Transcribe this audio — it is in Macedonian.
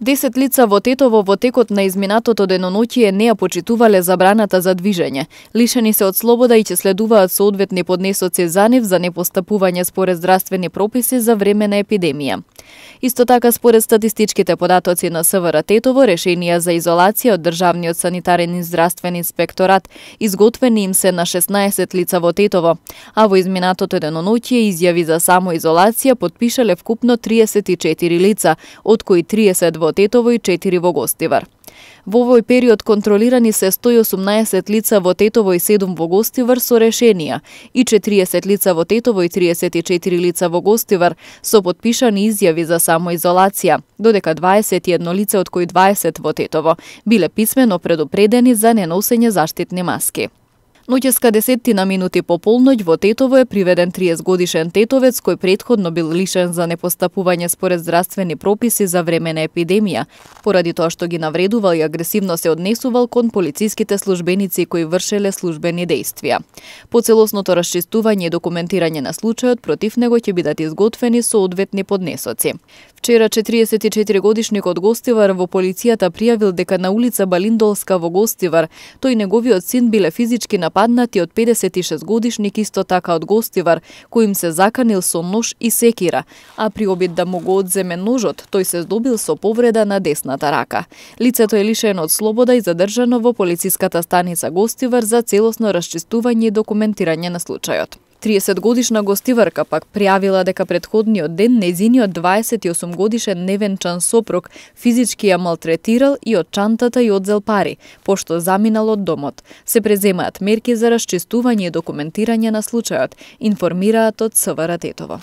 10 лица во Тетово во текот на изминатото деноноќие не ја почитувале забраната за движење. Лишени се од слобода и ќе следуваат соодветни поднесоци за нив за непостапување според здравствени прописи за време на епидемија. Исто така, според статистичките податоци на СВР Тетово, решенија за изолација од Државниот санитарен и здравствен инспекторат изготвени им се на 16 лица во Тетово, а во изминатото деноноќие изјави за самоизолација потпишале вкупно 34 лица, од кои 30 во Тетово и 4 во Гостивар. Во овој период контролирани се 118 лица во Тетово и 7 во Гостивар со решенија и 40 лица во Тетово и 34 лица во Гостивар со потпишани изјави за самоизолација, додека 21 лице, од кои 20 во Тетово, биле писмено предупредени за неносење заштитни маски. Ноќеска 10 минути по полноќ во Тетово е приведен 30-годишен тетовец кој претходно бил лишен за непостапување според здравствени прописи за време на епидемија, поради тоа што ги навредувал и агресивно се однесувал кон полициските службеници кои вршеле службени дејствија. По целосното расчистување и документирање на случајот против него ќе бидат изготвени соодветни поднесоци. Вчера 44-годишникот Гостивар во полицијата пријавил дека на улица Балиндолска во Гостивар тој и неговиот син биле физички нападнати од 56-годишник исто така од Гостивар, кој им се заканил со нож и секира, а при обид да му го одземе ножот, тој се здобил со повреда на десната рака. Лицето е лишено од слобода и задржано во полициската станица Гостивар за целосно расчистување и документирање на случајот. 30-годишна гостиварка пак пријавила дека претходниот ден нејзиниот 28-годишен невенчан сопруг физички ја малтретирал и од чантата и одзел пари, пошто заминал од домот. Се преземаат мерки за расчистување и документирање на случајот, информираат од СВР Тетово.